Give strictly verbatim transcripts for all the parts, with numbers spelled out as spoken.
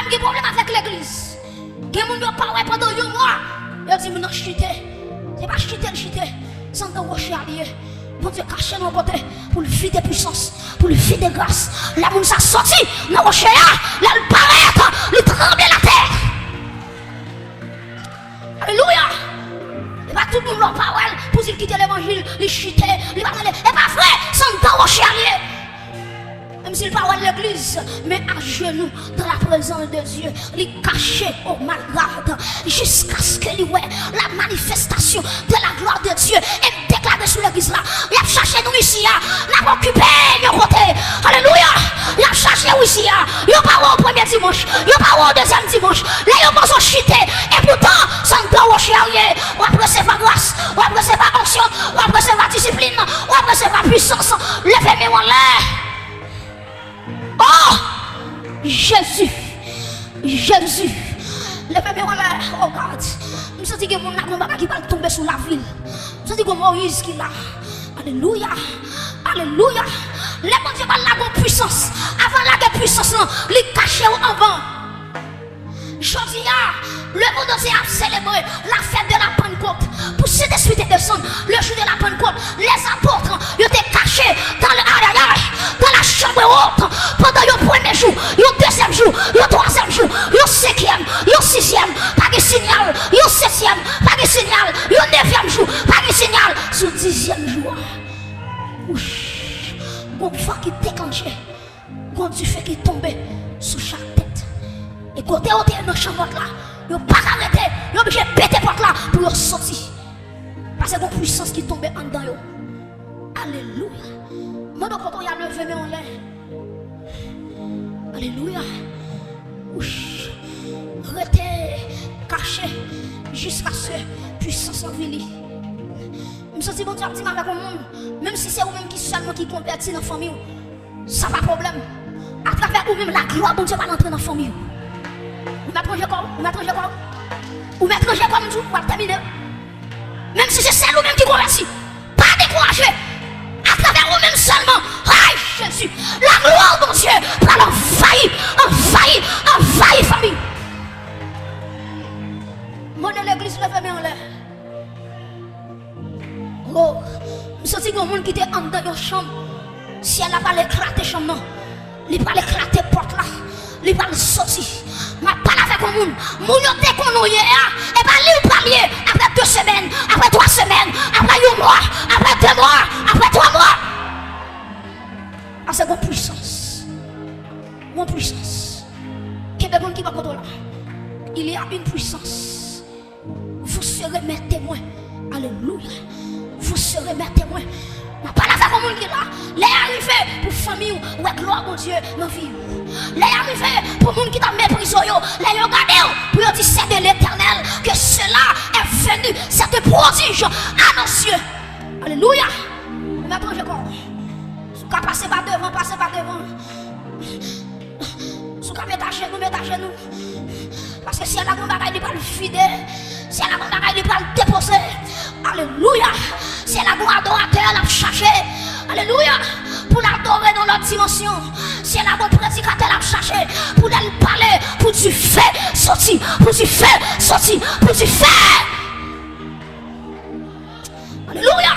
Gen pwoblèm avèk legliz. Gen moun yo pa wè pandan yon mwa. Yo di moun nan chite. Se pa chite l chite. Se anndan woche a li ye. Bondye kache l yon kote pou l vide pwisans, pou l vide gras. Lè moun sa soti nan woche a, lè l parèt, li tranble latè. Alelouya! E pa tout moun lè w pa wè l pou di l kite levanjil, li chite, li pa tande. E pa vre, se anndan woche a li ye. Menm si l pa wè l legliz, men ajenou dans la présence de Dieu, li kache, oh my God, jiskaske li wè la manifestation de la gloire de Dieu. E m deklare sou legliz la, y ap chache nou isi a, n ap okipe yon kote. Alelouya! Y ap chache w isi a, yo pa wè w premye dimanch, yo pa wè w dezyèm dimanch. Lè yo panse w chite, epoutan, se anndan woche a w ye. W ap resevwa gras, w ap resevwa onksyon, w ap resevwa disiplin, w ap resevwa pwisans. Leve men w anlè. Oh! Jezi! Jezi! Leve men w anlè, oh God! M santi gen moun la, gen yon bagay ki pral tonbe sou lavi l. M santi gen Moyiz ki la. Alelouya! Alelouya! Lè Bondye pral lage yon pwisans, avan l lage pwisans lan, li kache w anvan. Jodi a, le monde entier ap selebre la fête de la Pentecôte. Pou Sentespri te desann, le jour de la Pentecôte, les apôtres, yo te kache dans le, ayayay, dans la chambre haute, pandan yon premye jou, yon dezyèm jou, yon twazyèm jou, yon senkyèm, yon sizyèm, pa gen sinyal, yon setyèm, pa gen sinyal, yon nevyèm jou, pa gen sinyal, sou dizyèm jou a, wouch, gon van ki deklanche. Gon dife ki tonbe sou chak tèt. E kote yo te ye nan chanm wòt la, yo pa ka rete, yo oblije pete pòt la pou yo soti. Paske gon pwisans ki tonbe anndan yo. Alelouya. Mande kote w ye a, leve men w anlè. Alelouya. Wouch. Rete kache jiskaske pwisans lan vini. M santi Bondye ap di m avèk yon moun, menm si se ou menm ki sèlman ki konvèti nan fanmi w, sa pa pwoblèm. Atravè ou menm, laglwa Bondye pral antre nan fanmi w. Ou mèt ranje kò w, ou mèt ranje kò w. Ou mèt ranje kò w, m di w, w ap tèmine. Menm si se sèl ou menm ki konvèti, pa dekouraje. Atravè ou menm sèlman, ay Jezi, laglwa Bondye pral anvayi, anvayi, anvayi fanmi. Mande legliz leve men anlè. Oh, m santi gen yon moun ki te anndan yon chanm. Syèl la pral eklate chanm nan. Li pral eklate pòt la. Li pral soti. M ap pale avèk yon moun. Moun yo te konn ou ye a, e pa li ou pral ye apre de semèn, apre twa semèn, apre yon mwa, apre de mwa, apre twa mwa. Paske gon pwisans. Gon pwisans. Kenbe moun ki bò kote w la. Il y a une puissance. Vous serez mes témoins. Alelouya. Vous serez mes témoins. M ap pale avèk yon moun ki la. Lè a rive pou fanmi w wè glwa Bondye nan vi w. Lè a rive pou moun ki t ap meprize w yo, lè yo gade w, pou yo di, c'est de l'Éternel que cela est venu, c'est un prodige à nos yeux. Alelouya. Ou mèt ranje kò w. Si w ka pase pa devan, pase pa devan. Si w ka met ajenou, met ajenou. Paske syèl la gon bagay li pral vide. Syèl la gon bagay li pral depoze. Alelouya. Syèl la gon adoratè l ap chache. Alelouya. Pou l adore nan lòt dimansyon. Syèl la gon predikatè l ap chache. Pou lè l pale, pou dife soti. Pou dife soti. Pou dife. Alelouya.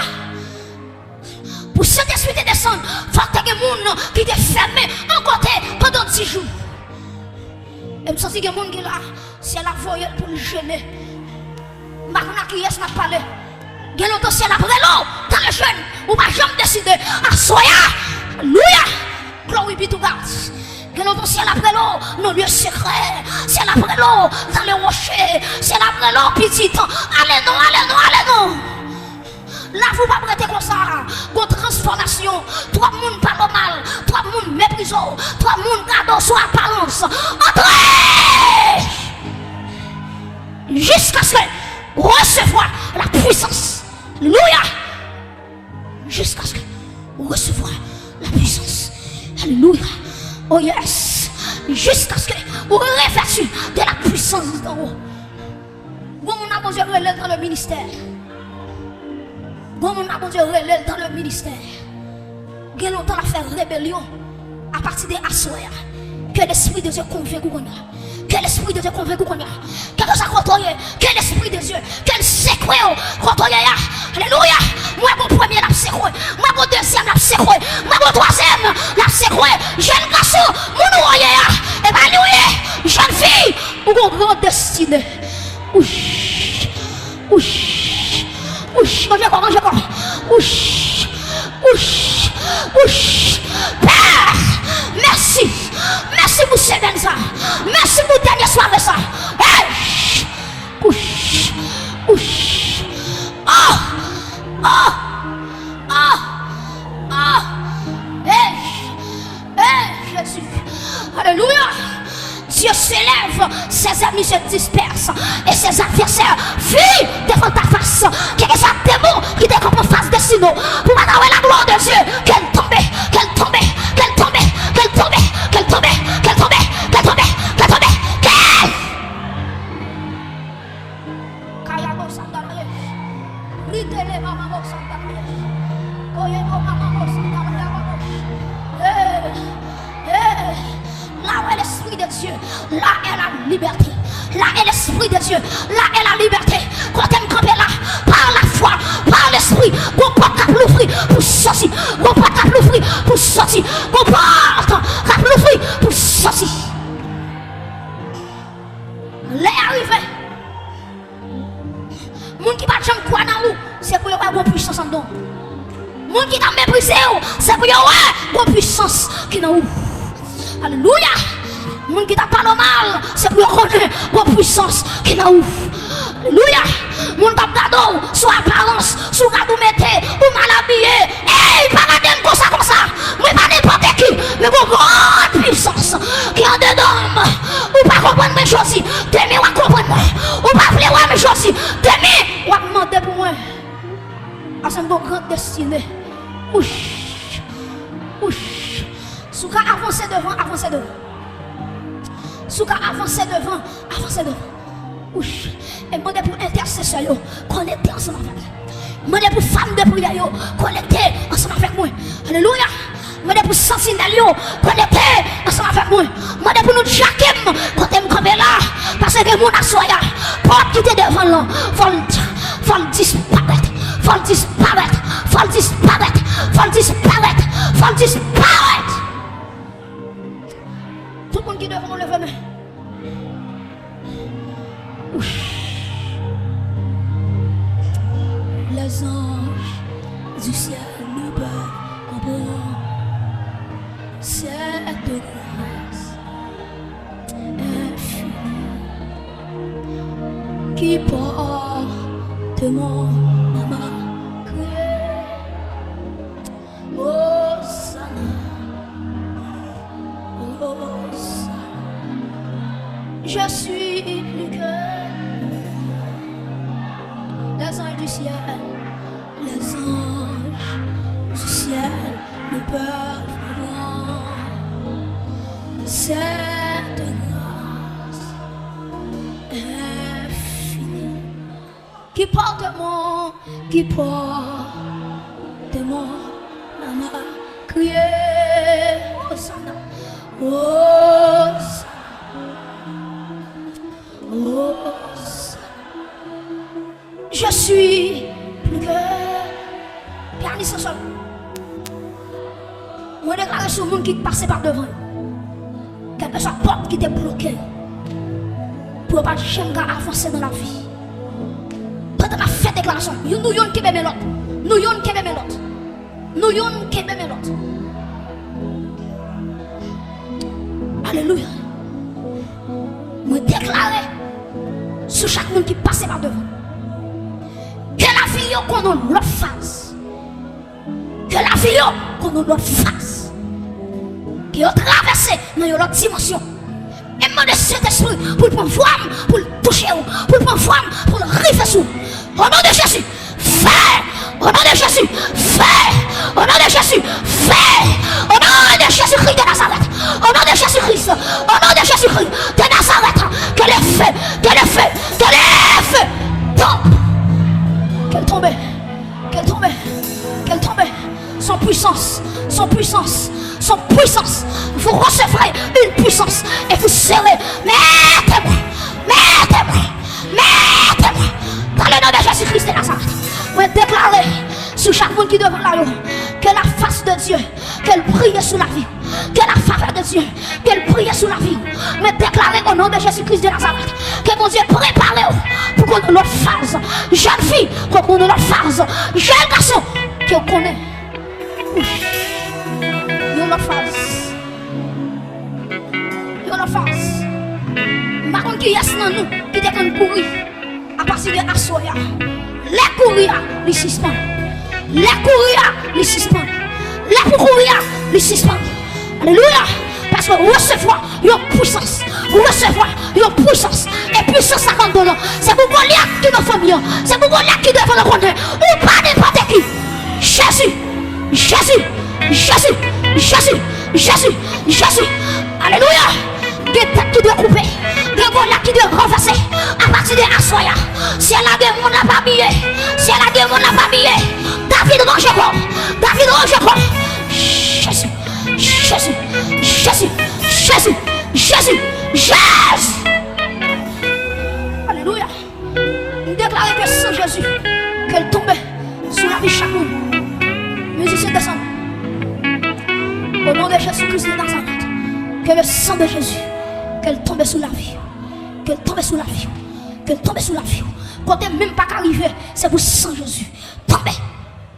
Pou Sentespri te desann, fòk te gen moun ki te fèmen yon kote pandan dis jou. E m santi gen moun ki la, syèl la voye l pou l jene. M pa konn ak kiyès m ap pale. Gen lontan syèl ap rele w dans le jeûne, ou pa janm deside. Aswè a, alelouya, glory be to God. Gen lontan syèl ap rele w nan lye sekrè. Syèl ap rele w dans le rocher. Syèl ap rele w pitit. Ale non, ale non, ale non. Lavi w p ap rete konsa. Gon transfòmasyon. Twòp moun pale w mal. Twòp moun meprize w. Twòp moun gade w sou aparans. Antre! Jiskaske resevwa la pwisans. Alelouya! Jiskaske resevwa la pwisans. Alelouya! Oh yes! Jiskaske ou revèti de la puissance d'en haut. Gon moun la Bondye rele l dans le ministère. Gon moun la Bondye rele l dans le ministère. Gen lontan l ap fè rebelyon. Apati de aswè a, Ke Lespri de Dye konvenk ou kounye a. Ke Lespri de Dye konvenk ou kounye a. Kèlkeswa kote w ye, ke Lespri de Dye, ke l sekwe w kote w ye a. Alelouya. Mwen gon premye l ap sekwe. Mwen gon dezyèm l ap sekwe. Mwen gon twazyèm l ap sekwe. Jèn gason, moun ou ye a. E pa li w ye. Jèn fi, ou gon gran destine. Wouch. Wouch. Wouch. Ranje kò, ranje kò. Wouch. Wouch. Wouch. Pè. Mèsi. Mèsi pou semèn sa. Mèsi pou dènye sware sa. Hey! Wouch. Wouch. Oh! Oh! Oh! Oh! Hey! Hey, Jésus. Alléluia. Dieu s'élève, ses ennemis se dispersent et ses adversaires fuient devant ta face. Kèlkeswa demon ki te kanpe anfas destine w, pou w pa ta wè la gloire de Dieu, ke l tonbe, ke l tonbe, ke l tonbe, ke l tonbe, ke l tonbe, ke l tonbe, ke l tonbe, ke l tonbe, ke l Kayabo Sandalaye. Ritele Mamabo Sandalaye. Koyebo Mamabo Sandalaye Mamabo. Eh, eh. Là où est l'Esprit de Dieu, là est la liberté. Là est l'Esprit de Dieu, là est la liberté. Kote m kanpe la, par la foi, par l'Esprit, gon pòt k ap louvri pou soti. Gon pòt k ap louvri pou soti. Gon pòt k ap louvri pou soti. Lè a rive. Moun ki pa t janm kwè nan ou, se pou yo wè gon pwisans anndan w. Moun ki t ap meprize w, se pou yo wè gon pwisans ki nan ou. Alelouya! Moun ki t ap pale w mal, se pou yo konnen gon pwisans ki nan ou. Alelouya! Moun k ap gade w sou aparans, sou rad ou mete, ou mal abiye, Ey, pa gade m konsa, konsa. Mwen pa nenpòt ki, men gon gran pwisans ki andedan m. Ou pa konprann mwen jodi, demen w a konprann mwen. Ou pa vle wè m jodi, demen w ap mande pou mwen. Paske m gon gran destine. Wouch, wouch. Si w ka avanse devan, avanse devan. Si w ka avanse devan, avanse devan. Wouch. E mande pou entèsesè yo konekte ansanm avèk mwen. Mande pou fanm de priyè yo konekte ansanm avèk mwen. Alelouya. Mande pou santinèl yo konekte ansanm avèk mwen. Mande pou nou dyakim kote m kanpe la. Paske gen moun aswè a, pòt ki te devan l lan, fò l, fò l disparèt. Fò l disparèt. Fò l disparèt. Fò l disparèt. Fò l disparèt. Tout moun ki devan w, leve men. Ouch. Les anges du ciel ne peuvent comprendre cette grâce infinie qui porte mon âme à Christ. Hosanna, Hosanna. Je suis plus que les anges du ciel, les anges du ciel ne peuvent voir cette grâce infinie. Qui porte mon, qui porte mon âme à crier, Hosanna, Hosanna, Hosanna. Je suis plus que. Pianiste solo. Mwen deklare sou moun ki pase pa devan yo. Kèlkeswa pòt ki te bloke yo, pou yo pa t janm ka avanse nan lavi. Pandan n ap fè deklarasyon, youn, nou youn kenbe men lòt. Nou youn kenbe men lòt. Nou youn kenbe men lòt. Alelouya. Mwen deklare sou chak moun ki pase pa devan, ke lavi yo konn yon lòt faz. Ke lavi yo konn yon lòt faz. Ke yo travèse nan yon lòt dimansyon. E m mande Sentespri pou l pran vwa m, pou l touche w, pou l pran vwa m, pou l rive sou w. O non de Jezi, fè! O non de Jezi, fè! O non de Jezi, fè! O non de Jezikri de Nazarèt! O non de Jezikri! O non de Jezikri de Nazarèt! Que le feu, que le feu, que le feu tombe! Ke l tonbe! Ke l tonbe! Ke l tonbe! Son pwisans! Son pwisans! yon pwisans. Vous recevrez une puissance. Et vous serez, mettez-moi, mettez-moi, mettez-moi. Dans le nom de Jésus-Christ de Nazareth. Mwen deklare sou chak moun ki devan la yo, que la face de Dieu, ke l briye sou lavi w, que la faveur de Dieu, ke l briye sou lavi w. Mwen deklare o non de Jezi Kris de Nazarèt, ke Bondye prepare w pou konn yon lòt faz. Jèn fi, pou konn yon lòt faz. Jèn gason, ke w konnen. Ouch. Yon lòt faz. Yon lòt faz. M pa konn kiyès nan nou ki te konn kouri apati de aswè a. Lè kouri a, li sispann. Lè kouri a, li sispann. Lè pou kouri a, li sispann. Alelouya. Paske w resevwa yon pwisans. W resevwa yon pwisans. E pwisans la k anndan w lan, se pou Golyat ki nan fanmi an. Se pou Golyat ki devan l konnen ou pa nenpòt ki. Jezi! Jezi! Jezi! Jezi! Jezi! Jezi! Alelouya! Gen tèt ki dwe koupe. Gen Golyat ki dwe ranvèse. Apati de aswè a, syèl la gen moun l ap abiye. Syèl la gen moun l ap abiye. David ranje kò w. David ranje kò w. Jezi! Jezi! Jezi! Jezi! Jezi! Jezi! Alelouya! M deklare ke san Jezi, ke l tonbe sou lavi chak moun. Mizisyen, desann. O non de Jezi Kris de Nazarèt, ke le san de Jezi, ke l tonbe sou lavi w. Ke l tonbe sou lavi w. Ke l tonbe sou lavi w. Kote menm pa ka rive, se pou san Jezi tonbe.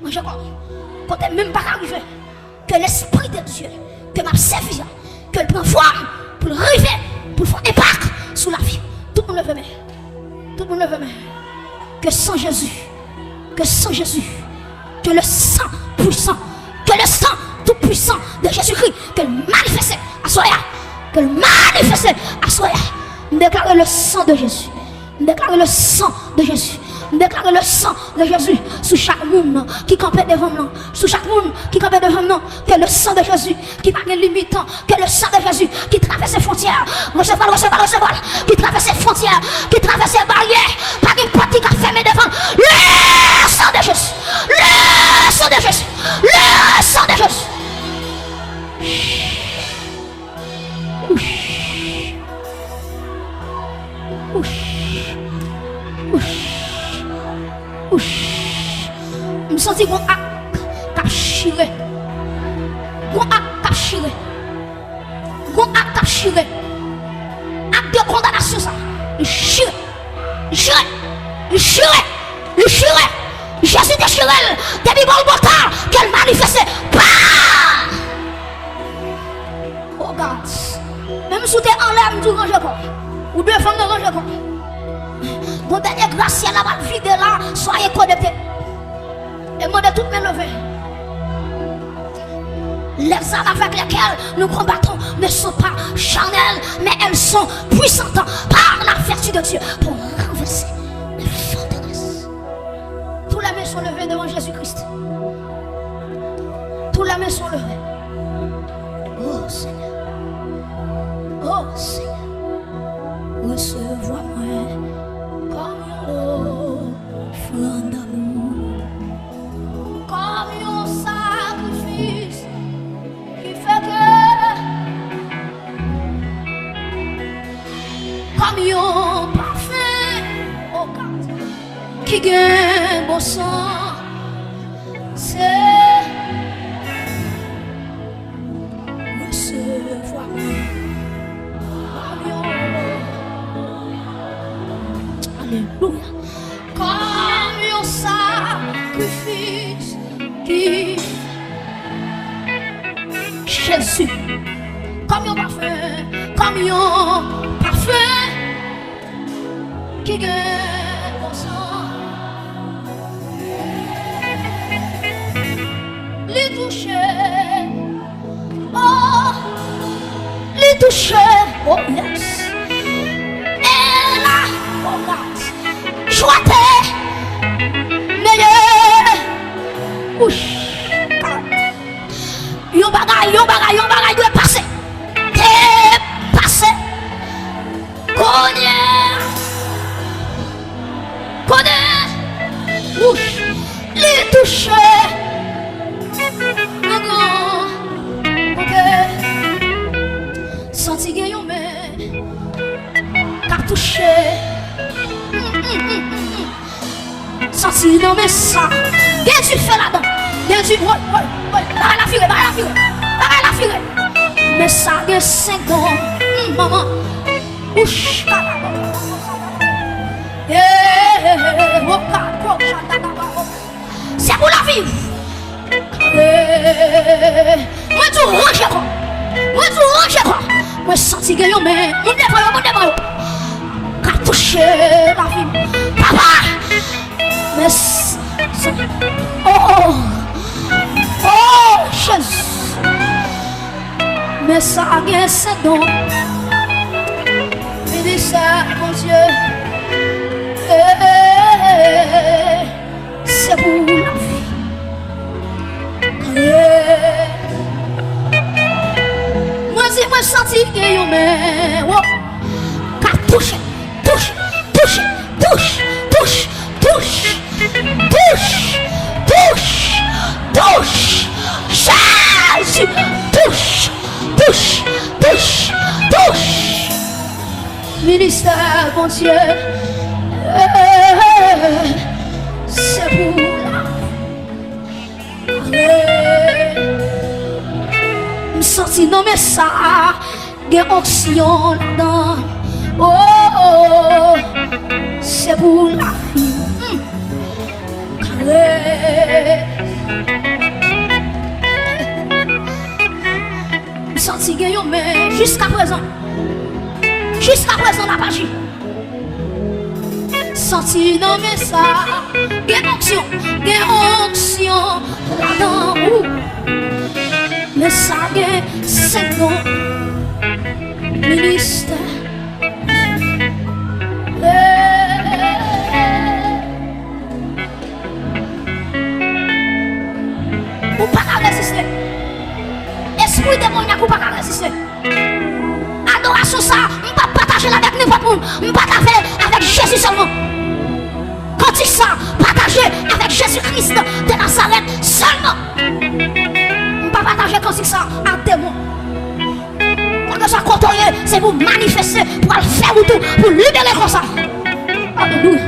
Manje kò. Kote menm pa ka rive. Ke Lespri de Dye ke m ap sèvi a, ke l pran fòm pou l rive, pou l fè yon enpak sou lavi w. Tout moun leve men. Tout moun leve men. Ke san Jezi, ke san Jezi, ke le san pwisan, ke le san tou pwisan de Jezikri, ke l manifeste aswè a, ke l manifeste aswè a. M deklare le san de Jezi. M deklare le san de Jezi. M deklare le san de Jezi sou chak moun ki kanpe devan m lan. Sou chak moun ki kanpe devan m lan. Ke le san de Jezi ki pa gen limit. Ke le san de Jezi ki travèse fwontyè. Resevwa l, resevwa l, resevwa l. Ki travèse fwontyè. Ki travèse baryè. Pa gen pòt ki ka fèmen devan l. Le san de Jezi. Le san de Jezi. Le san de Jezi. Ouch. Ouch. Ouch. Ouch. M santi gon ak k ap chire. Gon ak k ap chire. Gon ak k ap chire. Ak de kondanasyon sa. Li chire. Li chire. Li chire. Li chire. Jezi te chire l depi Golgota, ke l manifeste. Pa! Oh God. Menm si w te anlè, m di w ranje kò w. Ou devan m nan, ranje kò w. Gon dènye gras syèl la pral vide la, soyez connectés. E mande tout men leve. Les armes avec lesquelles nous combattons ne sont pas charnelles, mais elles sont puissantes par la vertu de Dieu pour renverser les forteresses. Toutes les mains sont levées devant Jésus-Christ. Toutes les mains sont levées. Oh Seigneur. Oh Seigneur. Resevwa mwen kòm yon ofrann damou. Kòm yon sakrifis ki fè ke, kòm yon pafen, oh God, ki gen bon san. Se resevwa mwen kòm yon, alelouya, kòm yon sakrifis ki, Jezi, kòm yon pafen, kòm yon pafen ki gen bon san. Li touche, oh, li touche, oh yes. E la, oh God, jwete, mele, ouch, God. Yon bagay, yon bagay, yon bagay dwe pase. Te pase. Kounye a. Kounye a. Wouch. Li touche. Ankò. Monte. Touche. Santi nan men sa. Gen dife ladan. Gen di, woy, woy, woy. Bagay la vire, bagay la vire. Bagay la vire. Men sa gen senk don. Hmm, manman. Wouch, kalabò. Eh, oh God, oh, shatadaba. Se pou lavi. Eh, mwen di w ranje kò. Mwen di w ranje kò. Mwen santi gen yon men. Moun devan yo, moun devan yo. Ka touche lavi m. Papa! Men s-, s-, oh, oh, oh, Jezi. Men sa gen senk don. Ministè Bondye. Eh, eh, eh, eh. Se pou lavi. Mwen di mwen santi gen yon men, wo, ka touche, touche, touche, touche, touche, touche, touche, touche, Jezi, touche, touche, touche, touche. Ministè Bondye, eh, se pou lavi. M santi nan men sa gen onksyon ladan. Oh, oh, oh, se pou lavi. Hmm. Kare. M santi gen yon men jiskaprezan. Jiskaprezan l ap aji. Santi nan men sa. Gen onksyon, gen onksyon ladan ou. Men sa gen senk don. Ministè. Ou pa ka reziste. Espri demonyak, ou pa ka reziste. Adorasyon sa, m pa pataje l avèk nenpòt moun. M pataje l avèk Jezi sèlman. Kantik sa, pataje avèk Jezi Kris de Nazarèt sèlman. M pa pataje kantik sa ak demon. Kèlkeswa kote w ye, se pou manifeste, pou al fè wout ou, pou libere kò sa. Alelouya.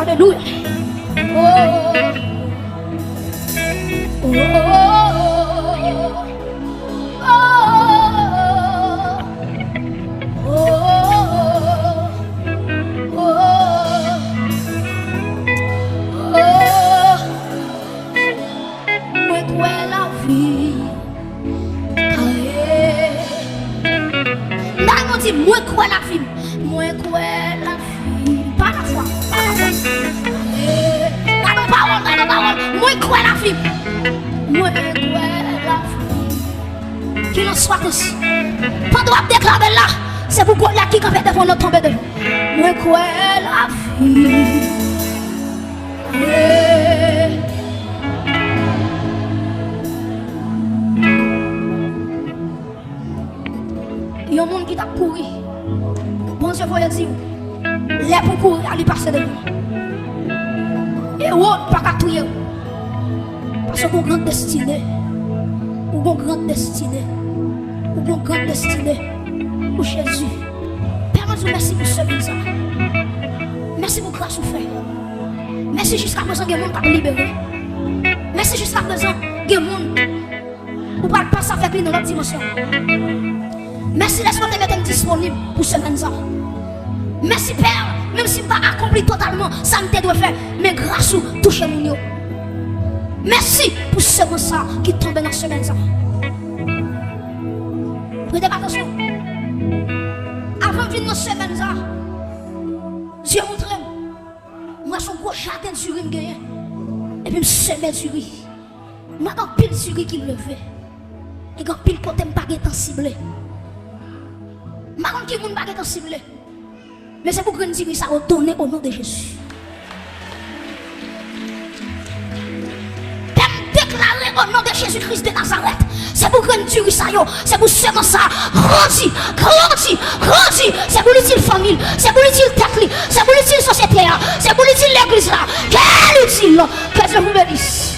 Alelouya. Oh. Oh. Mwen kwè lavi. Kare. Nan nou di, mwen kwè lavi m. Mwen kwè lavi m. Pa lafwa, pa lafwa. Kare. Gade yon pawòl, gade yon pawòl. Mwen kwè lavi m. Mwen kwè lavi m. Kilanswa ke si. Pandan w ap deklare l la, se pou Golyat ki kanpe devan w nan tonbe devan. Mwen kwè lavi. Yon moun ki t ap kouri. Bondye voye di w, lè pou kouri a, li pase devan. Ewòd pa ka touye w. Paske w gon gran destine. Ou gon gran destine. Ou gon gran destine. O Jezi. Pè, mwen di w mèsi pou semèn sa. Mèsi pou gras ou fè. Mèsi, jiskaprezan gen moun k ap libere. Mèsi, jiskaprezan gen moun ou pral pase avèk li nan lòt dimansyon. Mèsi, Lespri w te mete m disponib pou semèn sa. Mèsi, Pè, menm si m pa akonpli totalman sa m te dwe fè, men gras ou touche moun yo. Mèsi pou semans sa ki tonbe nan semèn sa. Prete atansyon. Avan m vin nan semèn sa, Dye montre m, m wè se yon gwo jaden diri m genyen. Epi m semen diri. M wè gen anpil diri ki leve. E gen anpil kote m pa gentan sible. M pa konn ki moun m pa gentan sible. Men se pou grenn diri sa yo donnen o non de Jezi. Pè, m deklare o non de Jezi Kris de Nazarèt, se pou grenn diri sa yo, se pou semans sa grandi, grandi, grandi. Se pou l itil fanmi l, se pou l itil tèt li, se pou l itil sosyete a, se pou l itil legliz la. Ke l itil, ke Dye vous bénisse.